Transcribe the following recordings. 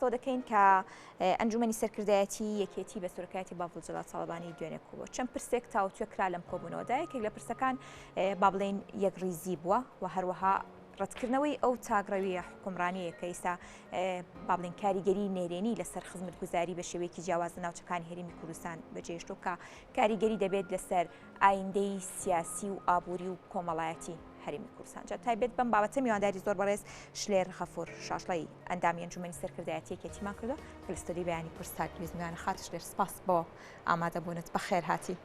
لەوە دەکەین کە ئەنجومەنی سەرکردایەتی یەکێتی بە سەرۆکایەتی بافڵ جەلال تاڵەبانی دوێنێ کۆبووە. چەند پرسێک تاوتوێ کرا لەم کۆبوونەوەدا، یەکێک لە پرسەکان با بڵێین یەکڕیزی بووە و هەروەها ڕەتکردنەوەی ئەو تاکڕەوییە حوکمڕانییە کە ئیستا با بڵێین کاریگەری نەرێنی لەسەر خزمەتگوزاری بە شێوەیەکی جیاواز لە ناوچەکانی هەرێمی کوردستان بەجێهێشتووە کە کاریگەری دەبێت لەسەر ئایندەی سیاسی و ئابووری و کۆمەڵایەتی هەرێمی کوردستان. جا تایبەت بەم بابەتە میوانداری زۆر بەڕێز شلێر غەفور شاشڵەیی ئەندامی ئەنجومەنی سەرکردایەتی یەکێتیمان کردووە کە لە ستۆدیۆی بەیانی کوردستان نیوز میوانە. خاتوو شلێر سپاس بۆ ئامادەبوونت، بەخێر هاتی.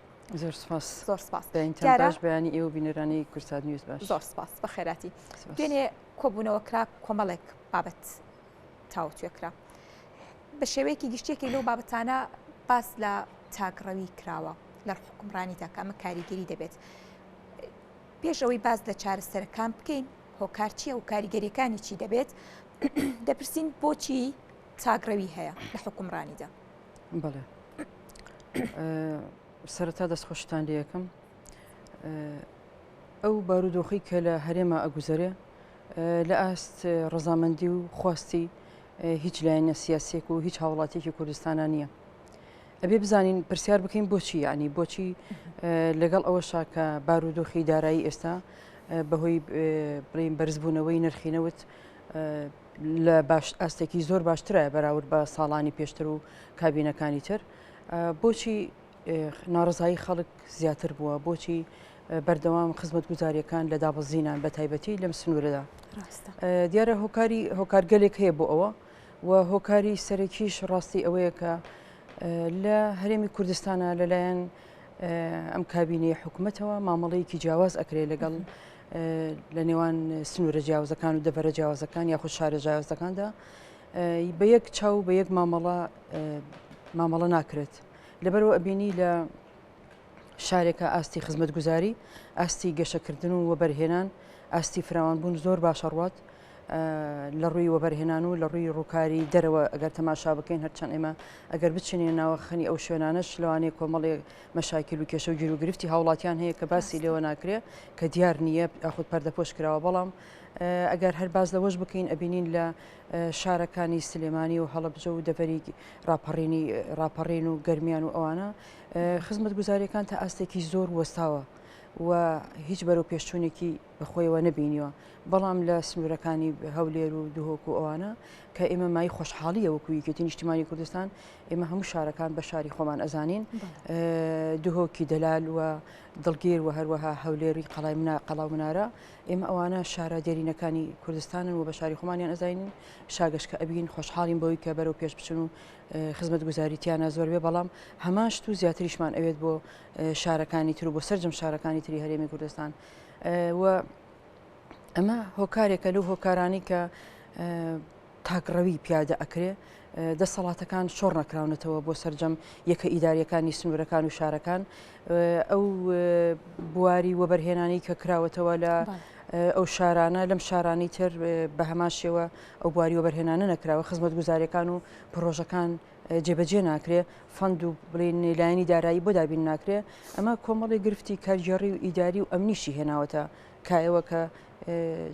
زۆر سپاس. زۆر سپاس. بەیانتان باش، بەیانی ئێوە بینەرانی کوردسات نیوز باش. زۆر سپاس، بەخێراتی. دوێنێ کۆبوونەوە کرا، کۆمەڵێک بابەت تاوتوێ کرا. بە شێوەیەکی گشتیەکی لەو بابەتانە باس لە تاکڕەوی کراوە لە حکومڕانیدا کە ئەمە کاریگەری دەبێت. پێش ئەوەی باس لە چارەسەرەکان بکەین هۆکار چییە و کاریگەریەکانی چی دەبێت دەپرسین بۆچی تاکڕەوی هەیە لە حکومڕانیدا؟ بەڵێ سەرەتا دەستخۆشتان لەکەم ئەو بارودۆخی کە لە هەرێمە ئەگوزەرێ لە ئاست ڕەزامەندی و خواستی هیچ لایەنە سیاسیەک و هیچ هاوڵاتیەکی کوردستانە نییە. ئەبێ بزانین پرسیار بکەین بۆچی ینی بۆچی لەگەڵ ئەوەشا کە بارودۆخی دارایی ئێستا بەهۆی بڵین بەرزبوونەوەی نرخی نەوت لە باش ئاستێکی زۆر باشترە بەراورد بە ساڵانی پێشتر و کابینەکانی تر بۆچی ناڕزایی خەڵک زیاتر بووە بۆچی بەردەوام خزمەتگوزاریەکان لە دابەزینان بە تایبەتی لەم سنوورەدا دیارە هۆکاری هۆکارگەلێک هەیە بۆ ئەوە و هۆکاری سەرەکیش ڕاستی ئەوەیە کە لە هەرێمی کوردستانە لەلایەن ئەم کابینەی حکوومەتەوە مامەڵەیەکی جیاواز ئەکرێ لەگەڵ لە نێوان سنوورە جیاوازەکان و دەڤەرە جیاوازەکان یاخود شارە جیاوازەکاندا بە یەک چاو بە یەک مامەڵە مامەڵە ناکرێت لەبەرەوە ئەبینی لە شارێکە ئاستی خزمەتگوزاری، ئاستی گەشەکردن و وەبەرهێنان، ئاستی فراوانبوون زۆر باش ئەڕوات لە ڕووی وەبەرهێنان و لە ڕووی ڕووکاری دەرەوە ئەگەر تەماشا بکەین هەرچەند ئێمە ئەگەر بچینە ناوەخنی ئەو شوێنانەش لەوانەیە کۆمەڵێک مەشاکیل و کێشە و گیروگرفتی هاوڵاتیان هەیە کە باسی لێوە ناکرێ کە دیار نییە یاخود پەردەپۆش کراوە بەڵام ئەگەر هەر باس لەوەش بکەین ئەبینین لە شارەکانی سلێمانی و هەڵەبجە و دەڤەری ڕاپەڕینی ڕاپەڕین و گەرمیان و ئەوانە خزمەتگوزاریەکان تا ئاستێکی زۆر وەستاوە و هیچ بەرەو پێشچوونێکی بەخۆیەوە نەبینیوە بەڵام لە سنوورەکانی هەولێر و دهۆک و ئەوانە کە ئێمە مای خۆشحاڵیە وەکو یەکێتی نیشتیمانی کوردستان ئێمە هەموو شارەکان بە شاری خۆمان ئەزانین دهۆکی دەلال و دڵگیر و هەروەها هەولێری قەڵای منا قەڵا و منارە ئێمە ئەوانە شارە دێرینەکانی کوردستانن و بە شاری خۆمانیان ئەزانین شاگەشکە ئەبین خۆشحاڵین بەوەی کە بەرەو پێش بچن و خزمەتگوزاری تیانا زۆر بێ بەڵام هەمان شت و زیاتریشمان ئەوێت بۆ شارەکانی تر و بۆ سەرجەم شارەکانی تری هەرێمی کوردستان و ئەمە هۆکارێکە لەو هۆکارانی کە تاکڕەوی پیادە ئەکرێ دەسەڵاتەکان شۆڕ نەکراونەتەوە بۆ سەرجەم یەکە ئیداریەکانی سنوورەکان و شارەکان ئەو بواری وەبەرهێنانی کە کراوەتەوە لە ئەو شارانە لەم شارانی تر بە هەمان شێوە ئەو بواری وەبەرهێنانە نەکراوە خزمەتگوزاریەکان و پڕۆژەکان جێبەجێ ناکرێ فەند و بڵین لایەنی دارایی بۆ دابین ناکرێ ئەمە کۆمەڵی گرفتی کارگێڕی و ئیداری و ئەمنیشی هێناوەتە کایەوە کە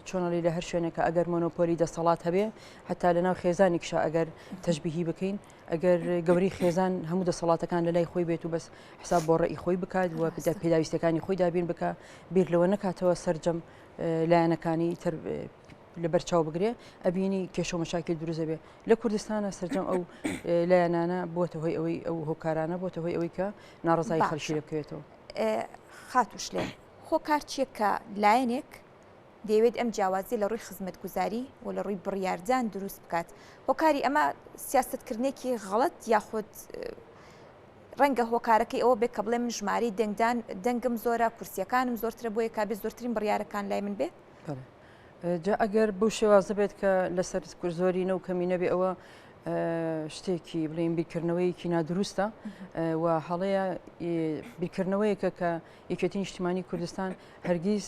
چۆنەڵی لە هەر شوێنێکە ئەگەر مۆنۆپۆلی دەسەڵات هەبێ حتا لە ناو خێزانێکشا ئەگەر تەشبیهی بکەین ئەگەر گەوری خێزان هەموو دەسەڵاتەکان لە لای خۆی بێت و بەس حساب بۆ ڕێی خۆی بکات و پێداویستەکانی خۆی دابین بکە بیر لەوە نکاتەوە سەرجەم لایەنەکانی تر لەبەر چاو بگرێ ئەبینی کێشە و مەشاکیل دروست دەبێ لە کوردستانە سەرجەم ئەو لایەنانە بۆتە هۆی ئەوەی ئەو هۆکارانە بۆتە هۆی ئەوەی کە ناڕزایی خەڵکی لێ بکەوێتەوە. خاتوو شلێر هۆکار چییە کە لایەنێک دەیەوێت ئەم جیاوازیە لە ڕووی خزمەتگوزاری و لە ڕووی بڕیاردان دروست بکات هۆکاری ئەمە سیاستکردنێکی غەڵەت یاخود ڕەنگە هۆکارەکەی ئەوە بێت کە بڵێ من ژمارەی دەنگدان دەنگم زۆرە کورسیەکانم زۆرترە بۆیە کابێ زۆرترین بڕیارەکان لای من بێ جا ئەگەر بەو شێوازە بێت کە لەسەر زۆرینە و کەمینە بێ ئەوە شتێکی بڵێین بیرکردنەوەیەکی نادروستە و هەڵەیە بیرکردنەوەیەکە کە یەکێتی نیشتیمانی کوردستان هەرگیز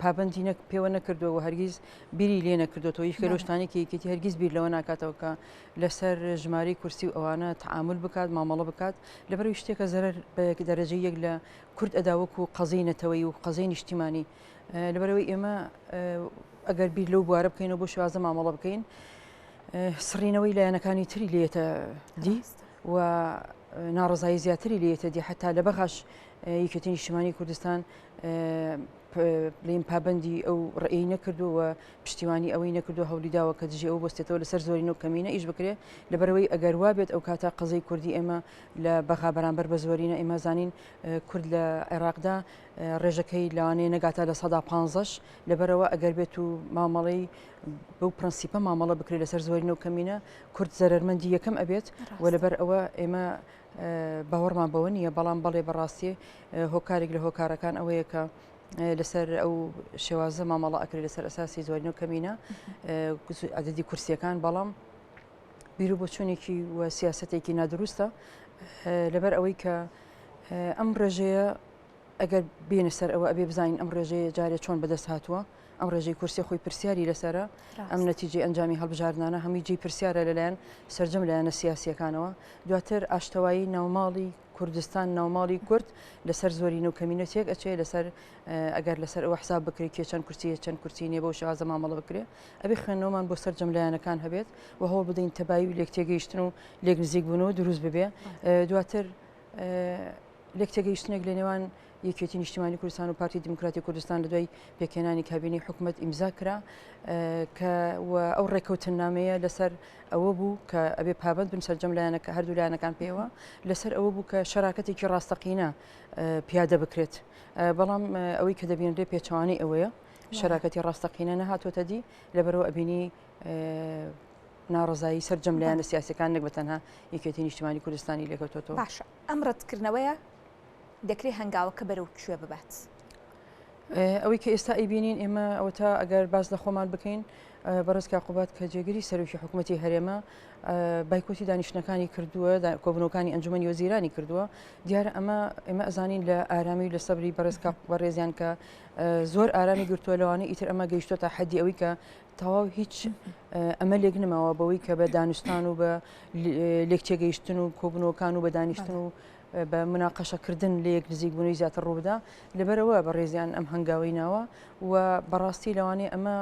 پابندی نەک پێوە نەکردووە و هەرگیز بیری لێ نەکردوێتەوە یەکێ لەو شتانێکی یەکێتی هەرگیز بیر لەوە ناکاتەوە کە لەسەر ژمارەی کورسی و ئەوانە تعامل بکات مامەڵە بکات لەبەرەوەی شتێکە زەرەر بە دەرەجەی یەک لە کورد ئەدا وەکو قەزیی نەتەوەیی و قەزیی نیشتیمانی لەبەرەوەی ئێمە ئەگەر بیر لەو بوارە بکەینەوە بۆ شێوازە مامەڵە بکەین. سڕینەوەی لایەنەکانی تری لێتە دی و ناڕزایی زیاتری لێتە دی حتا لە بەغاش یەکێتی نیشتمانی کوردستان بڵێین پابەندی ئەو ڕێی نەکردووە و پشتیوانی ئەوەی نەکردو هەولی داوە کە دژی ئەو بستێتەوە لەسەر زۆرینە و کەمینە ئیش بکرێ لەبەرەوەی ئەگەر وابێت ئەو کاتە قەزەی کوردی ئێمە لە بەغا بەرامبەر بە زۆرینە ئێمە زانین کورد لە عێراقدا ڕێژەکەی لەوانەیە نەگاتە 15% لەبەرەوە ئەگەر بێت و مامەڵەی بەو پرەنسیپە مامەڵە بکرێت لەسەر زۆرینە و کەمینە کورد زەرەرمەندی یەکەم ئەبێت و لەبەر ئەوە ئێمە باوەڕمان بەوە نییە بەڵام بەڵێ بەڕاستی هۆکارێک لە هۆکارەکان ئەوەیە کە لەسەر ئەو شێوازە مامەڵە ئەکرێت لەسەر ئەساسی زۆرینە و کەمینە عددی کورسیەکان بەڵام بیر و بۆچوونێکی و سیاستێکی نادروستە لەبەر ئەوەی کە ئەم ڕێژەیە ئەگەر بێنە سەر ئەوە ئەبێ بزانین ئەم ڕێژەیە جارێ چۆن بەدەست هاتووە، ئەم ڕێژەی کورسیە خۆی پرسیاری لەسەرە، ئەم نەتیجەی ئەنجامی هەڵبژاردنانە هەمووی جێی پرسیارە لەلایەن سەرجەم لایەنە سیاسییەکانەوە. دواتر ئاشتەوایی ناوماڵی کوردستان، ناوماڵی کورد لەسەر زۆرینە و کەمینە تێک ئەچێ، لەسەر ئەگەر لەسەر ئەوە حساب بکرێ کێ چەند کورسی هەیە چەند کورسی نییە بەو شێوازە مامەڵە بکرێ، ئەبێ خوێندنەوەمان بۆ سەرجەم لایەنەکان هەبێت و هەوڵ بدەین تەبایی و لێکتێگەیشتن و لێکنزیکبوونەوە دروست ببێ. دواتر لێکتێگەیشتنێک لە نێوان یەکێتی نیشتیمانی کوردستان و پارتی دیموکراتی کوردستان لە دوای پێکهێنانی کابینەی حکومەت ئیمزا کرا کە و ئەو ڕێککەوتننامەیە لەسەر ئەوە بوو کە ئەبێ پابەند بن سەرجەم لایەنەکە هەردوو لایەنەکان پێوە لەسەر ئەوە بوو کە شەراکەتێکی ڕاستەقینە پیادە بکرێت بەڵام ئەوەی کە دەبینرێ پێچەوانەی ئەوەیە شەراکەتی ڕاستەقینە نەهاتۆتە دی لەبەرەوە ئەبینی ناڕەزایی سەرجەم لایەنە سیاسەکان نەک بە تەنها یەکێتی نیشتیمانی کوردستانی لێکەوتۆتەوە. باشە ئەم ڕەتکردنەوەیە دەکرێ هەنگاوەکە بەرەو کوێ ببات؟ ئەوەی کە ئێستا ئەیبینین ئێمە ئەوەتا ئەگەر باس لە خۆمان بکەین بەڕێز کاک قوباد کە جێگری سەرۆکی حکوومەتی هەرێمە بایکۆتی دانیشتنەکانی کردووە کۆبنەوەکانی ئەنجومەنی وەزیرانی کردووە دیارە ئەمە ئێمە ئەزانین لە ئارامی و لە سەبری بەڕێز کاک بەڕێزیان کە زۆر ئارامی گرتووە لەوانەیە ئیتر ئەمە گەیشتۆتە حەدی ئەوەی کە تەواو هیچ ئەمەلێک نەماوە بەوەی کە بە دانوستان و بە لێکتێگەیشتن و کۆبوونەوەکان و بە دانیشتن و بە مناقەشەکردن لە یەک نزیکبوونەوەی زیاتر ڕووبدا لەبەرەوە بەڕێزیان ئەم هەنگاوەی ناوە و بەڕاستی لەوانەیە ئەمە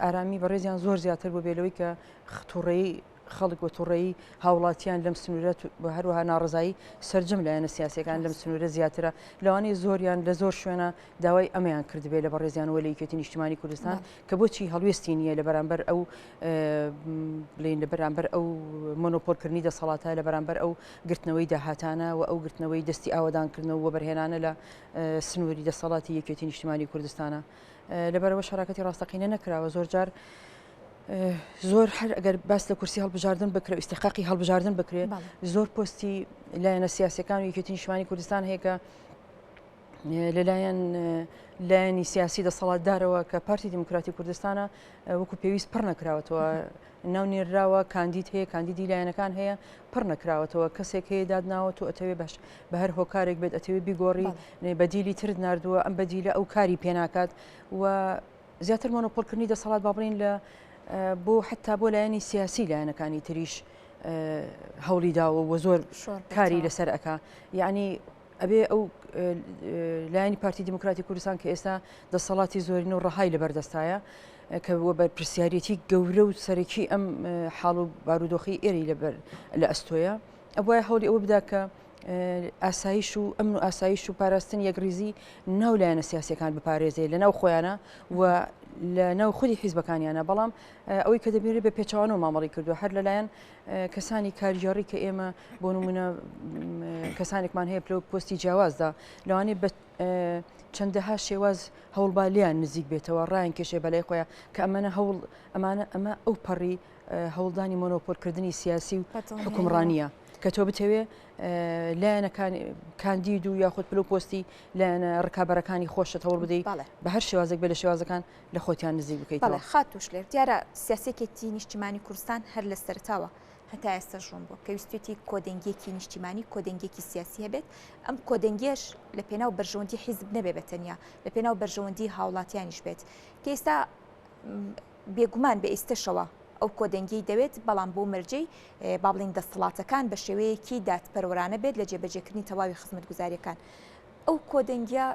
ئارامی بەڕێزیان زۆر زیاتر بوو بێ لەوەی کە تووڕەیی خەڵک و توڕەیی هاوڵاتیان لەم سنوورە و هەروەها ناڕەزایی سەرجەم لایەنە سیاسیەکان لەم سنوورە زیاترە، لەوانەیە زۆریان لە زۆر شوێنە داوای ئەمەیان کردبێ لە بەڕێزیانەوە لە یەکێتی نیشتیمانی کوردستان کە بۆچی هەڵوێستی نییە لە بەرامبەر ئەو بڵێین لە بەرامبەر ئەو مۆنۆپۆلکردنی دەسەڵاتە لە بەرامبەر ئەو گرتنەوەی داهاتانە و ئەو گرتنەوەی دەستی ئاوەدانکردنەوە و وەبەرهێنانە لە سنووری دەسەڵاتی یەکێتی نیشتیمانی کوردستانە لەبەرەوە شەراکەتی ڕاستەقینە نەکراوە زۆرجار زۆر هەر ئەگەر باس لە کورسی هەڵبژاردن بکرێ و ئیستحقاقی هەڵبژاردن بکرێ زۆر پۆستی لایەنە سیاسەکان و یەکێتی نیشتمانی کوردستان هەیە کە لەلایەن لایەنی سیاسی دەسەڵاتدارەوە کە پارتی دیموکراتی کوردستانە وەکو پێویست پڕ نەکراوەتەوە ناو نێراوە کاندید هەیە کاندیدی لایەنەکان هەیە پڕ نەکراوەتەوە کەسێک هەیە دادناوە تۆ ئەتەوێ بەش بە هەر هۆکارێک بێت ئەتەوێ بیگۆڕی بەدیلی ترت نردووە ئەم بەدیلە ئەو کاری پێناکات و زیاتر مۆنۆپۆلکردنی دەسەڵات با بڵێین لە بۆ حتا بۆ لایەنی سیاسی لایەنەکانی تریش هەوڵی داوە و زۆر کاری لەسەر ئەک یعنی ئەبێ ئەو لایەنی پارتی دیموکراتی کوردستان کە ئێستا دەسەڵاتی زۆرین و ڕەهای لەبەردەستایە کە وە بەرپرسیارەتی گەورە و سەرەکی ئەم حاڵ و بارودۆخی ئێری لەبەر لە ئەستۆیە ئەبوایە هەوڵی ئەوە بدا کە ئاسایش و ئەمن و ئاسایش و پاراستنی یەکڕیزی ناو لایەنە سیاسیەکان بپارێزێ لە ناو خۆیانە و لە ناو خودی حیزبەکانیانە بەڵام ئەوەی کە دەبینرێت بە پێچەوانەوە مامەڵی کردو هەر لەلایەن کەسانی کارگێڕی کە ئێمە بۆ نمونە کەسانێکمان هەیە پلە و پۆستی جیاوازدا لەوانەیە بە چەندەها شێواز هەوڵبا لیان نزیک بێتەوە ڕایان کێشێ بەلای خۆیان کە ئەمەە هەوڵ ئەمانە ئەمە ئەو پەڕی هەوڵدانی مۆنۆپۆلکردنی سیاسی و حکومڕانیە کە تۆ بتەوێ لایەنەکان کاندید و یاخود پلو پۆستی لایەنە ڕکابەرەکانی خۆشت هەوڵ بدەیت بە هەر شێوازێک بێ لە شێوازەکان لە خۆتیان نزیک بکەیتەوە. خاتوو شلێر دیارە سیاسیەکێتی نیشتیمانی کوردستان هەر لە سەرەتاوە هەتا ئێستاش ڕوون بووە کە ویستویەتی کۆدەنگیەکی نیشتیمانی کۆدەنگیەکی سیاسی هەبێت ئەم کۆدەنگیەش لە پێناو بەرژەوەندی حیزب نەبێ بە تەنیا لە پێناو بەرژەوەندی هاوڵاتیانیش بێت کە ئێستا بێگومان بە ئیستەشەوە ئەو کۆدەنگیەی دەوێت، بەڵام بەو مەرجەی با بڵێین دەستڵاتەکان بە شێوەیەکی دادپەروەرانە بێت لە جێبەجێکردنی تەواوی خزمەتگوزاریەکان. ئەو کۆدەنگیە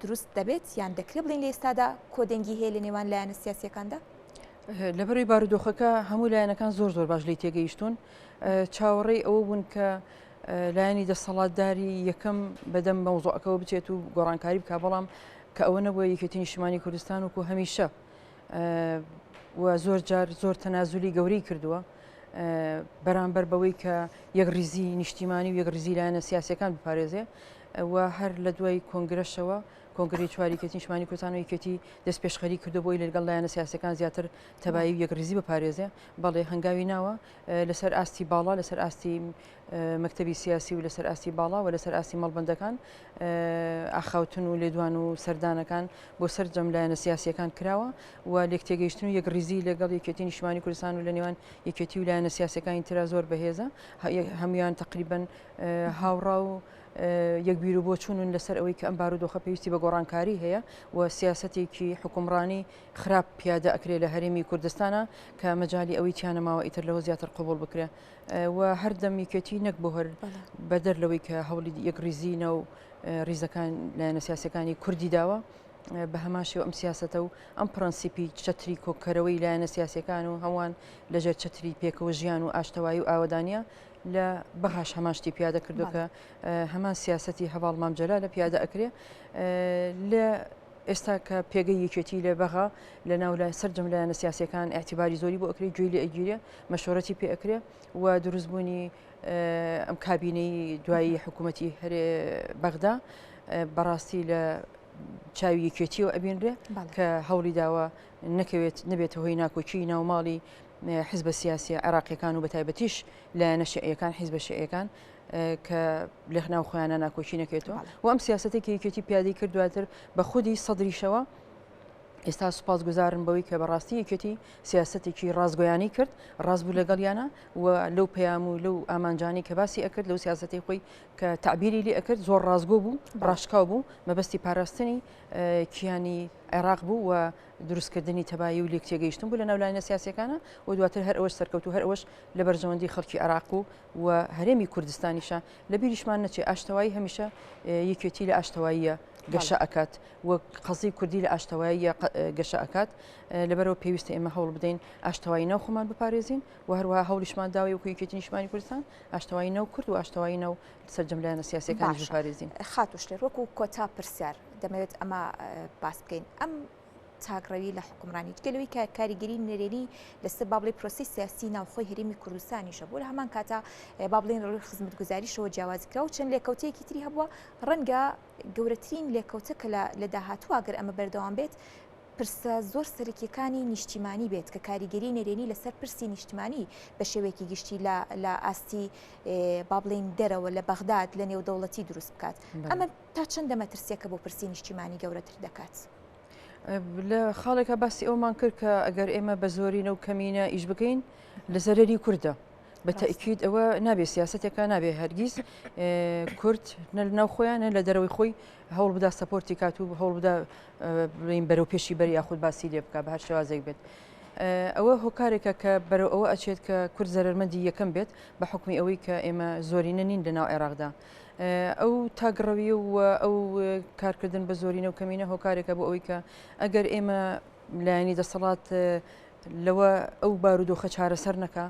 دروست دەبێت یان دەکرێت بڵێین لە ئێستادا کۆدەنگی هەیە لە نێوان لایەنە سیاسیەکاندا؟ لەبەرەی بارودۆخەکە هەموو لایەنەکان زۆر زۆر باش لێی تێگەیشتوون، چاوەڕێی ئەوە بوون کە لایەنی دەسەڵاتداری یەکەم بەدەم مەوزوعەکەوە بچێت و گۆڕانکاری بکە، بەڵام کە ئەوە نەبووە یەکێتی نیشتمانی کوردستان وەکو هەمیشە و زۆر جار زۆر تەنازولی گەورەی کردووە بەرامبەر بەوەی کە یەکڕیزی نیشتیمانی و یەکڕیزی لایەنە سیاسەکان بپارێزێ و هەر لە دوای کۆنگرەشەوە کۆنگرەی چواری یەکێتی نیشتمانی کوردستان و یەکێتی دەستپێشخەری کردو بۆی لەگەڵ لایەنە سیاسەکان زیاتر تەبایی و یەکڕیزی بپارێزێ. بەڵێ هەنگاوی ناوە لەسەر ئاستی باڵا، لەسەر ئاستی مەکتەبی سیاسی و لەسەر ئاستی باڵا و لەسەر ئاستی مەڵبەندەکان ئاخاوتن و لێدوان و سەردانەکان بۆ سەرجەم لایەنە سیاسیەکان کراوە و لێکتێگەیشتن و یەکڕیزی لەگەڵ یەکێتی نیشتمانی کوردستان و لە نێوان یەکێتی و لایەنە سیاسەکانی ترا زۆر بەهێزە. هەمویان تقریبن هاوڕا و یەک بیر و بۆچوونن لەسەر ئەوەی کە ئەم بارودۆخە پێویستی بە گۆڕانکاری هەیە و سیاسەتێکی حوکمڕانی خراپ پیادە ئەکرێ لە هەرێمی کوردستانا کە مەجالی ئەوەی تیا نەماوە ئیتر لەوە زیاتر قبوڵ بکرێ و هەردەم یەکێتی نەک بۆ هەر بەدەر لەوەی کە هەوڵی یەکڕیزی ناو ڕیزەکان لایەنە سیاسەکانی کوردی داوە بە هەمان شێوە ئەم سیاسەتە و ئەم پرەنسیپی چەتری کۆکەرەوەی لایەنە سیاسەکان و هەمووان لەژێر چەتری پێکەوە ژیان و ئاشتەوایی و ئاوەدانیە لە بەغاش هەمان شتی پیادە کردو کە هەمان سیاسەتی هەڤاڵ مام جەلالە پیادە ئەکرێ لە ئێستا کە پێگەی یەکێتی لە بەغا لە ناو لای سەرجەم لایەنە سیاسیەکان ئیعتیباری زۆری بۆ ئەکرێ گوێی لێ ئەگیرێ مەشۆرەتی پێ ئەکرێ و دروستبوونی ئەم کابینەی دوایی حکوومەتی هەرێ بەغدا بەڕاستی لە چاوی یەکێتیەوە ئەبینرێ کە هەوڵی داوە نەکەوێت نەبێتە هۆی ناکۆکی ناوماڵی حزبە سیاسیە عێراقیەکان و بەتایبەتیش لایەنە شیعیەکان حیزبە شیعیەکان کە لە ناو خۆیانە ناکۆکی نەکەوێتەوە و ئەم سیاسەتێک کە یەکێتی پیادەی کرد دواتر بە خودی سەدریشەوە ئێستا سوپاس گوزارن بەوەی کە بەڕاستی یەکێتی سیاسەتێکی ڕاستگۆیانی کرد ڕاست بوو لەگەڵیانە و لەو پەیام و لەو ئامانجانی کە باسی ئەکرد لەو سیاسەتی خۆی کە تعبیری لێ ئەکرد زۆر ڕاستگۆ بوو ڕاشکاو بوو مەبەستی پاراستنی کیانی عێراق بوو و دروستکردنی تەبایی و لێکتێگەیشتن بوو لە ناو لایەنە سیاسیەکانە و دواتر هەر ئەوەش سەرکەوت و هەر ئەوەش لە بەرژەوەندی خەڵکی عێراق و و هەرێمی کوردستانیشە. لە بیریشمان نەچێ ئاشتەوایی هەمیشە یەکێتی لە ئاشتەواییە گەشە ئەکات و قەزیی کوردی لە ئاشتەواییە گەشە ئەکات. لەبەرئەوە پێویستە ئێمە هەوڵ بدەین ئاشتەوایی ناو خۆمان بپارێزین و هەروەها هەوڵیشمان داوە وەکو یەکێتی نیشتمانی کوردستان ئاشتەوایی ناو کورد و ئاشتەوایی ناو سەرجەم لایەنە سیاسیەکانیش باشە بپارێزین. خاتوو شلێر وەکو کۆتا پرسیار دەمەوێت ئەمە باس بکەین ئەم تاکڕەوی لە حوکمڕانی جگە لەوەی کە کاریگەری نەرێنی لەسەر با بڵێ پرۆسەی سیاسی ناوخۆی هەرێمی کوردستانیشە بوو لە هەمان کاتا با بڵێن ڕووی خزمەتگوزاریشەوە جیاوازی کرا و چەند لێکەوتەیەکی تری هەبووە ڕەنگە گەورەترین لێکەوتە کە لە داهاتووە گەر ئەمە بەردەوام بێت پرسە زۆر سەرەکیەکانی نیشتیمانی بێت کە کاریگەری نەرێنی لەسەر پرسی نیشتمانی بە شێوەیەکی گشتی لە لە ئاستی با بڵێین دەرەوە لە بەغداد لە نێودەوڵەتی دروست بکات ئەمە تا چەندە مەترسیەکە بۆ پرسی نیشتیمانی گەورەتر دەکات؟ لە خاڵێکا باسی ئەومان کرد کە ئەگەر ئێمە بە زۆرینە و کەمینە ئیش بکەین لە زەرەری کوردە. بە تەئکید ئەوە نابێ سیاسەتێکە نابێ هەرگیز کورد نە لە ناو خۆیان نە لە دەرەوەی خۆی هەوڵ بدا سەپۆرتی کات و هەوڵ بدا بڵێین بەرەو پێشی بەری یاخود باسی لێ بکا بە هەر شێوازێک بێت. ئەوە هۆکارێکە کە بەرەو ئەوە ئەچێت کە کورد زەرەرمەندی یەکەم بێت بە حوکمی ئەوەی کە ئێمە زۆرینە نین لە ناو عێراقدا. ئەو تاکڕەوی و ئەو کارکردن بە زۆرینە و کەمینە هۆکارێکە بۆ ئەوەی کە ئەگەر ئێمە لایەنی دەسەڵات لەوە ئەو بارودۆخە چارەسەر نەکا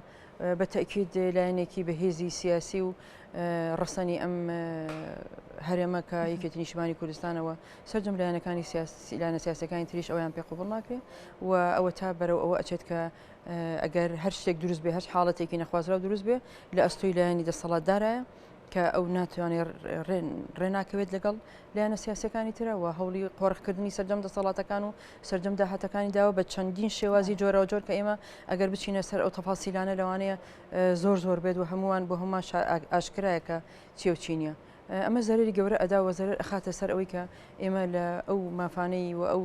بە تەئکید لایەنێکی بەهێزی سیاسی و ڕەسەنی ئەم هەرێمە کە یەکێتی نیشتمانی کوردستانەوە سەرجەم لایەنەکانی سیاسی لایەنە سیاسەکانی تریش ئەویان پێ قبوڵ ناکرێ و ئەوە تا بەرەو ئەوە ئەچێت کە ئەگەر هەر شتێک دروست بێ هەر حاڵەتێکی نەخوازراو دروست بێ لە ئەستۆی لایەنی دەسەڵاتدارایە کە ئەو ناتوانێت ڕێ ناکەوێت لەگەڵ لایەنە سیاسەکانی ترە و هەوڵی قۆرخکردنی سەرجەم دەسەڵاتەکان و سەرجەم داهاتەکانی داوە بە چەندین شێوازی جۆراوجۆر کە ئێمە ئەگەر بچینە سەر ئەو تەفاسیلانە لەوانەیە زۆر زۆر بێت و هەمووان بۆ هەمووان ئاشکرایە کە چیە و چی نییە. ئەمە زەرەری گەورە ئەدا و زەرەر ئەخاتە سەر ئەوەی کە ئێمە لە ئەو مافانەی و ئەو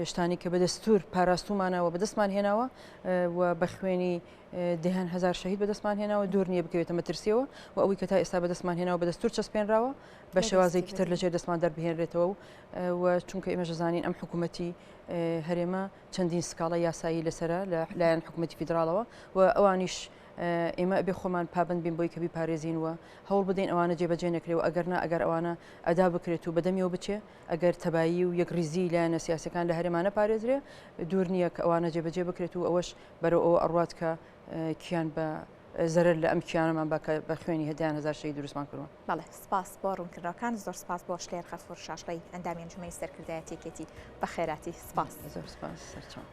شتانی کە بە دەستور پاراستومانە و بەدەستمان هێناوە و بە خوێنی دەیان هەزار شەهید بەدەستمان هێناوە دوور نییە بکەوێتە مەترسیەوە و ئەوەی کە تا ئێستا بەدەستمان هێناوە بە دەستور چەسپێنراوە بە شێوازێکی تر لەژێر دەستمان دەربهێنرێتەوە و و چونکە ئێمەش دەزانین ئەم حکوومەتی هەرێمە چەندین سکاڵای یاسایی لەسەرە لە لایەن حکوومەتی فیدراڵەوە و ئەوانیش ئێمە ئەبێ خۆمان پابەند بین بۆی کە بیپارێزین و هەوڵ بدەین ئەوانە جێبەجێ نەکرێ و ئەگەر نا ئەگەر ئەوانە ئەدا بکرێت و بەدەمیەوە بچێ ئەگەر تەبایی و یەکڕیزی لایەنە سیاسەکان لە هەرێما نەپارێزرێ دوور نییە کە ئەوانە جێبەجێ بکرێت و ئەوەش بەرەو ئەوە ئەڕوات کە کیان بە زەرەر لە ئەم کیانەمان با کە بە خوێنی دەیان هەزار شەهید دروستمان کردووە. بەڵێ سپاس بۆ ڕوونکردنەوەکان، زۆر سپاس بۆ شلێر غەفور شاشڵەی ئەندامی ئەنجومەنی سەرکردایەتی یەکێتی، بەخێرهاتی سپاس. زۆر سپاس سەرچاو.